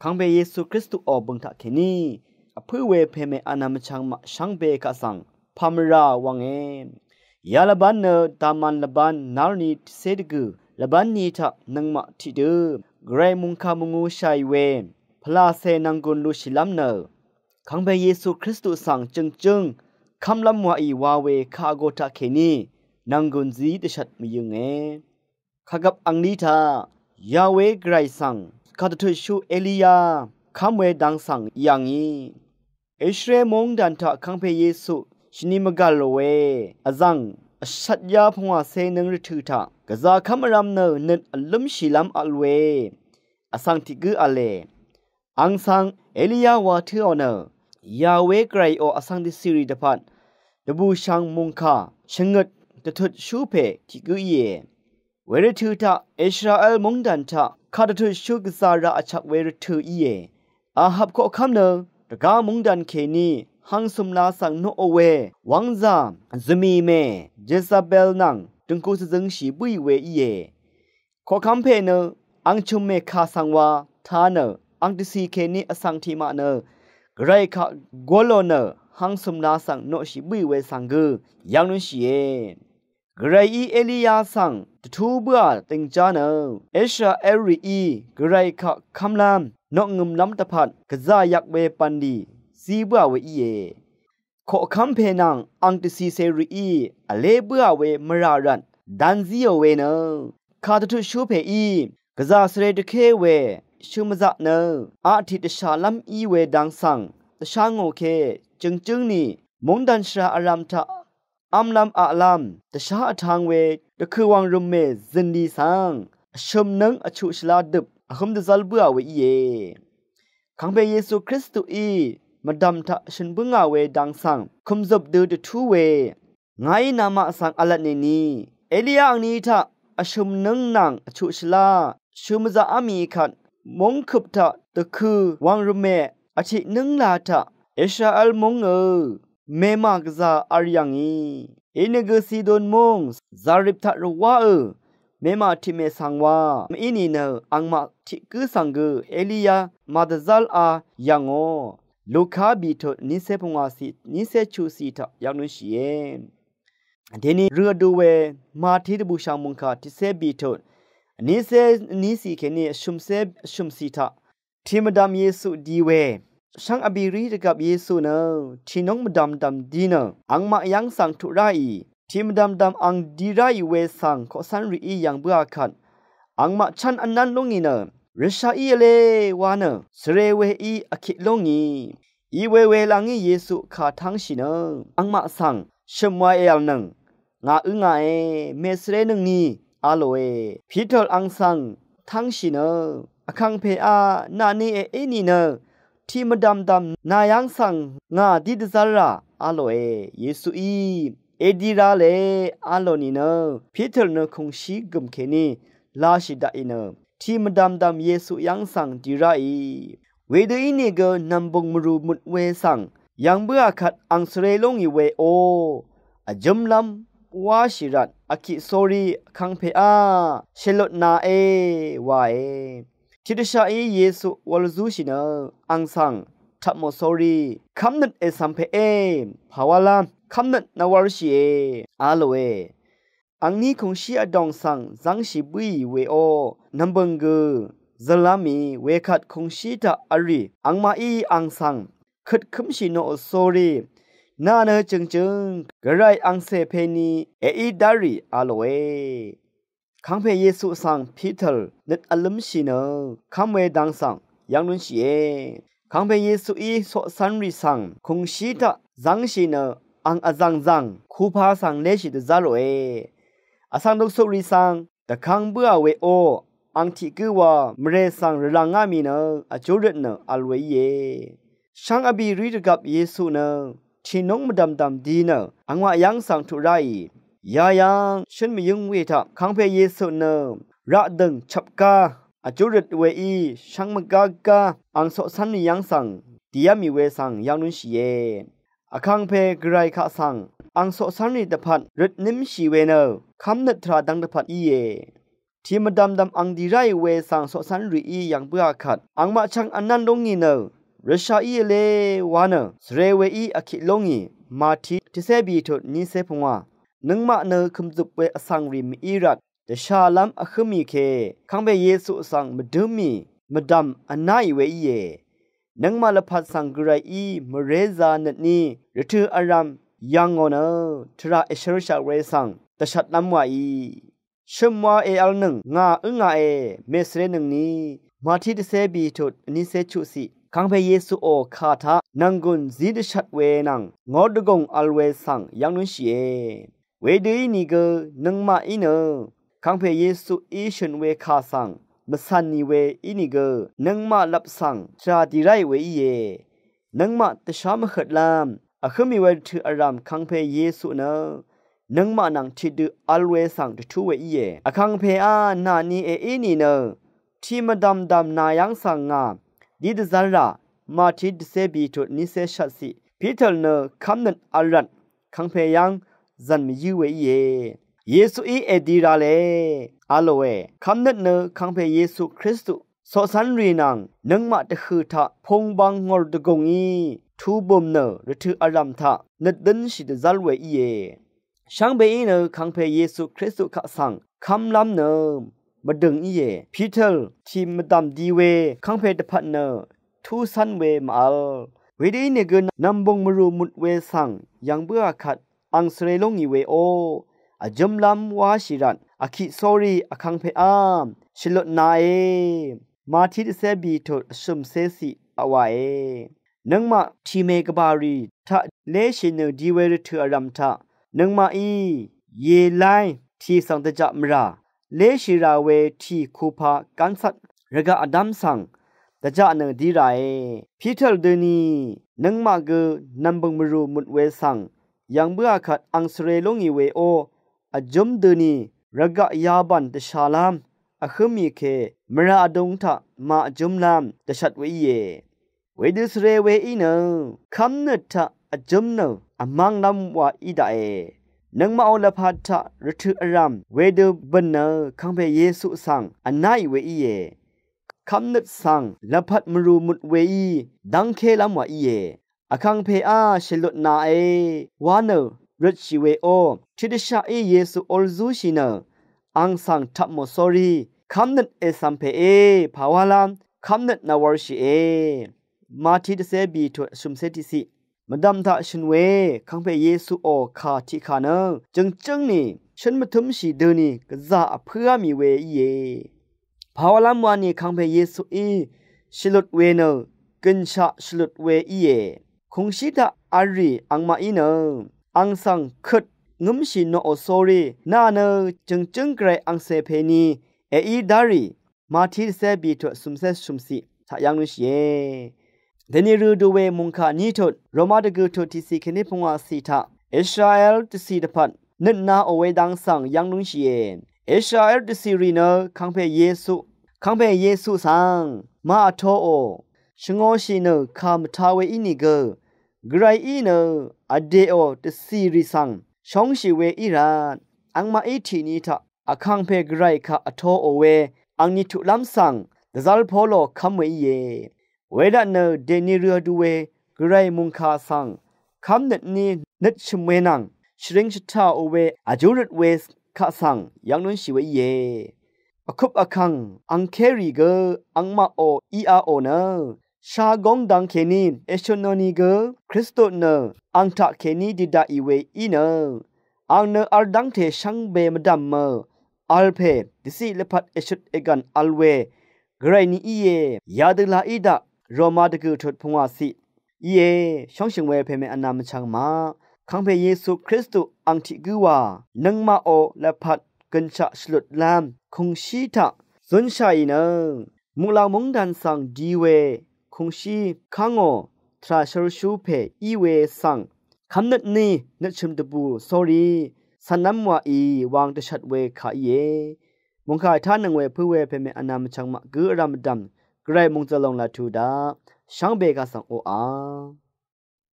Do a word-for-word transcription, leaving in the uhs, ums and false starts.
Kàngpè Yesu Kristuò bø̀ng taqkèní vpǿ we pèmè vnvm vchvng maq shvngbe kaq svng pà mvrà wvnge. Ya lvbán nø dvman lvbán nalni tcé dvgø̀ lvbán ni taq nøngmaq tiqdø gvray mòngkà mvngū shàì we pvlàcè nv̀nggùn lushìlv́m nø Kàngpè Yesu Kristu svng jø̀ngjǿng kv́mlv́m wàì wa we kàgø taqkèní nv̀nggùn zí dvshvt mvyønge. Kàgvp angní taq Yawe gvray svng kàdvtutshú Eliya kv́m we dang svng yà ngì. Israel móngdàn taq Kàngpè Yesu shvni mvgv̀l lò we vzv̀ng vshvt ya pungwàcé nøng rvtø̀ taq gvzà kv́m vrv̄m nø nøt vlǿmshìlv́m vl we vsvng tiq gǿ v̄le. Àng svng Eliya wa tǿò nø Yawe gvrayò vsvng dvcìrì dvpvt dvbùshvng mòngkà shvngøt dvtutshú pè tiq gǿ íe. Wervtø̀ taq Israel móngdàn taq kàdvtutshú gvzà raq vchvk we rvtø̀ íe. Ahap koqkv́m nø dvgá móngdàn kèní hangsø̀mla svng noqò we wv́ngzà zvmì mè Jezabel nvng dø̀ngku shvzøngshì bǿì we íe. Koqkv́m pè nø àng chø̀m mèkà svng wa tā nø àng dvcì kèní vsvng tiqmaq nø gvray kaq gulò nø hangsø̀mla svng noqshì bǿì we svng gø yv̀ng lúnshìe. Gvrayí Eliya svng dvtú bǿà dìngjá nø Israelrìí gvray kaq kv́mlv́m noqngø̀mlv́m dvpvt gvzà yvk we bv̀nlì zí bǿà we íe. Koqkv́m pè nvng àng dvcìcèrìí vlé bǿà we mvrà rvt dán zíò we nø kàdvtutshú pèí gvzà svre dvké we shø̀ mvzaq nø aqtiq dvshàlv́m í we dang svng dvshá ngò ke jø̀ngjǿng ni móngdàn shvrà vrv̄m taq v́mlv́m aqlv́m dvshá vtv̄ng we dvkø̀ wàngrø̀m mè zø̀nlì svng vshø̀m nǿng vchuq shvlá døp vhǿm dvzv́l bǿà we íe. Kàngpè Yesu Kristuí mvdv̀m taq shø̀n bǿngà we dang svng kø̀mzøp dø dvtú we ngàí namaq svng v̄lvt nìni Eliya angni taq vshø̀m nǿng nvng vchuq shvlá shø̀ mvzaqá mì kvt móngkøp taq dvkø̀ wàngrø̀m mè vtiq nǿngla taq Israel móngø mèmà gvzà v̄l yà ngì. Inìgø Sidon móng Zarip taq rvwáø mèmà tiqmè svng wa mv-í nìnø àngmaq tiq gǿ svng gø Eliya màdvzv́l a yv̀ngò. Luka bìtut nícé pungwàcì nícé chuqcì taq yvk lúnshìe. Dèni rø vdu we Mati dvbùshv̀ng mòngkà tiqcé bìtut nícé nícì kèní vshø̀mcé vshø̀mcì taq tì mvdv̀m Yesu di we shvngvbìrí dvgvp Yesu nø tìnúng mvdv̀mdv̀m di nø àngmaq yv́ng svng tuq ráì. Tì mvdv̀mdv̀m àng di ráì we svng koqcv́nrìí yv̀ng bǿà kvt àngmaq chv́n vnv́n lú ngì nø rvshaí v̄le wa nø svre weí vkiq lú ngì. Iwe welangí Yesu kà tángshì nø àngmaq svng shø̀m wa èv̀lnøng ngà ǿngàe, mèsvre nøngni a lòe. Piter àng svng tángshì nø Vkàngpèá nàni èí nìnø tì mvdv̀mdv̀m nà yv́ng svng ngà dí dvzv́lrà a lòe. Yesuí èdi rale a lò nìnø Piter nø kùngshí gø̀m kèní lashì daqì nø tì mvdv̀mdv̀m Yesu yv́ng svng di ráì. Wedø ínìgø nv̀mbùng mvrù møt we svng yv̀ng bǿà kvt àng svre lú ngì we o vjǿmlv́m wáshì rvt vkiq sórí Vkàngpèá shèlutnāe wae. Tiqdvshaqí Yesu wūl zúshì nø àng svng tvpmò sórí kv́mnøt ècv̀m pèé pàwálv́m kv́mnøt nvwv́lshìe a lòe. Àngní kùngshí vdòng svng zv́ngshì bǿì weó nv̀mbø̀ng gø zø̀lv́m mì wekvt kùngshí taq v̄l rì àngmaqí àng svng køtkǿmshì noqò sórí nà nø jø̀ngjø̀ng gvray àngcè pèní èí dárì a lòe. Kàngpè Yesu svng Piter nøt vlǿmshì nø kv́m we dang svng yv́ng lúnshìe. Kàngpè Yesuí coqcv́nrì svng kùngshí taq zv́ngshì nø àng vzv̀ngzv̀ng kupa svng léshì dvzá lòe. Vsvng duksukrì svng dvkvng bǿà weó àng tiq gǿ wa mvrè svng rvlv̀ngá mì nø vjúrøt nø vl we íe. Shvngvbì rí dvgvp Yesu nø tìnúng mvdv̀mdv̀m di nø àngmaq yv́ng svng tuq ráì. Yayv́ng shǿn mvyǿng we taq Kàngpè Yesu nø raqdø̀ng chvpgá vjúrøt weí shvngmvgá gá àng coqcv́nrì yv́ng svng dìá mì we svng yv́ng lúnshìe. Vkàngpè gvray kaq svng àng coqcv́nrì dvpvt røt nímshì we nø kv́mnøt tvrà dv́ng dvpvt íe. tì mvdv̀mdv̀m ang dì ráì we svng coqcv́n rìí yv̀ng bǿà kvt angmaq chvng vnv́n lú ngì nø rvsha í v̄le wa nø svre weí vkiq lú ngì. Màti tiqcé bì tut nícé pungwà. Nøngmaq nø kø̀mzøp we vsvng rì mèí rvt dvshàlv́m vhǿ mì ke kangpe Yesu svng mvdǿm mì mvdv̀m vnáì we íe. Nøngmaq lvpat svng Gvrayí mvrézā nøtní rvtø̀ vrv̄m yv̀ngò nø tvrà èshørshaq we svng dvshvtlv́m wàí shø̀m wa èv̄l nøng ngà ǿngàe mèsvrenøngni. Màti dvcé bì tut vnícé chuqciq. Kangpe Yesuò kà taq nv̀nggùn zí dvshvt we nvng ngór dvgùng v̄l we svng yv́ng lúnshìe. Wedø ínìgø nøngmaqí nø kangpe Yesuí shø̀n we kà svng mvcv̀n nì we ínìgø nøngmaq lvp svng tvrà dì ráì we íe. Nøngmaq dvshá mvhøtlv́m vhǿ mì we rvtø̀ vrv̀m kangpe Yesu nø nøngmaq nvng tiqdø v̄l we svng dvtú we íe. Vkangpeá nàni èí nìnø tì mvdv̀mdv̀m nà yv́ng svng ngà dí dvzv́lrà. Màti dvcé bì tut nícé shvtciq. Piter nø kv́mnøt v̄l rvt kangpe yv́ng zv̀n mvyǿ we íe. Yesuí èdi ra le v̄lòe. Kv́mnøt nø kangpe Yesu Kristu coqcv́n rì nvng nøngmaq dvhø̀ taq pungbvng ngòr dvgùng í tubø̀m nø rvtø̀ vrv̀m taq nøt dǿnshì dvzv́l we íe. Shvngbeí nø kangpe Yesu Kristu kaq svng kv́mlv́m nø mvdø̀ng íe. Piter tì mvdv̀m di we kangpe dvpvt nø túcv́n we màvl. Wedø ínìgø nv̀mbùng mvrù mut we svng yv̀ng bǿà kvt ang svre lú ngì weó vjǿmlv́m wáshì rvt vkiq sórí vkangpeá shvlutnae. Màti dvcé bì tut vshø̀mcé ciq vwàe. Nøngmaq tì mègvbà rì taq léshì nø di we rvtø̀ vrv̀m taq nøngmaqí yèlái tì svng dvjaq mvrà léshì rà we tì kupa gáncat rvgaq vdv́m svng dvjaq nø di ràe. Piter døni nøngmaq gø nv̀mbùng mvrù mut we svng yv̀ng bǿà kvt ang svre lú ngì weó vjǿm døni rvgaq yabàn dvshàlv́m vhǿ mì ke mvrà vdung taq màvjǿmlv́m dvshvt we íe. Wedø svre weí nø kv́mnøt taq vjǿm nø vmv́nglv́m wa í daqe. Nøngmaqò lvpat taq rvtø̀ vrv̀m wedø bø̀n nø kangpe Yesu svng vnáì we íe. Kv́mnøt svng lvpat mvrù mut weí dv́ngkélv́m wa íe. Vkangpeá shvlutnae wa nø røtshì weó tiqdvshaqí Yesu ol zúshì nø ang svng tvpmò sórí kv́mnøt ècv̀m pèé pàwálv́m kv́mnøt nvwv̄lshìe. Màti dvcé bì tut vshø̀mcé tiqciq. Mvdv̀m taq shø̀n we kangpe Yesuò kà tiqkà nø jø̀ngchǿng nì shǿn mvtǿmshì døni gvzà vpǿá mì we íe. Pàwálv́m wani kangpe Yesuí shvlut we nø gø̀nshaq shvlut we íe. Kùngshí taq v̄l rì angmaqí nø ang svng køt ngǿmshì noqò sórí nà nø jø̀ngchǿng Gvray angcè pèni èí dárì. Màti dvcé bì tut vshø̀mcé shø̀mciq taq yv́ng lúnshìe. Dèni rø du we mòngkà ní tut Roma dvgø̀ tut tiqciq kèní pungwàciq taq Israel dvcì dvpvt nøt naò we dang svng yv́ng lúnshìe. Israel dvcì rì nø kangpe Yesu kangpe Yesu svng màvtoò shvngōshì nø kà mvta we ínìgø Gvrayí nø vdèò dvcì rì svng shóngshì we í rvt angmaqí tiqni taq vkangpe Gvray kà vtoò we angni tuqlv́m svng dvzv́l polo kv́m we íe. Wedvt nø dèni rø du we Gvray mòngkà svng kv́mnøt ní nøt shø̀m we nvng shvring shvtàò we vjú røt we kaq svng yv́ng lúnshì we íe. Vkup vkv̀ng angkérì gø angmaqò iaqò nø shagóng dang kèní èshø̀nò nìgø Kristu nø ang taqkèní didaqì we í nø ang nø v̄l dv́ngte shvngbe mvdv̀mø v̄l pè dvciq lvpat èshøt ègv̀n v̄l we Gvray ni íe. Yadø la í daq Roma dvgø̀ tut pungwàciq íe. Shóngshø̀ng we pèmè vnvm vchvng maq kangpe Yesu Kristu ang tiq gǿ wa nøngmaqò lvpat gø̀nshaq shvlutlv́m kùngshí taq zúnshàì nø muqlàng móngdàn svng di we kùngshí kangò tvrà shørshú pè í we svng kv́mnøt ní nøtshø̀m dvbù sórí cv̀nlv́m wàì wang dvshvt we kà íe. Mòngkà ètánøng we pǿ we pèmè vnvm vchvng maq gǿ vrv̄m vdv̀m Gvray mòngzø̀l lòng laq tuq daq shvngbe kaq svng oqà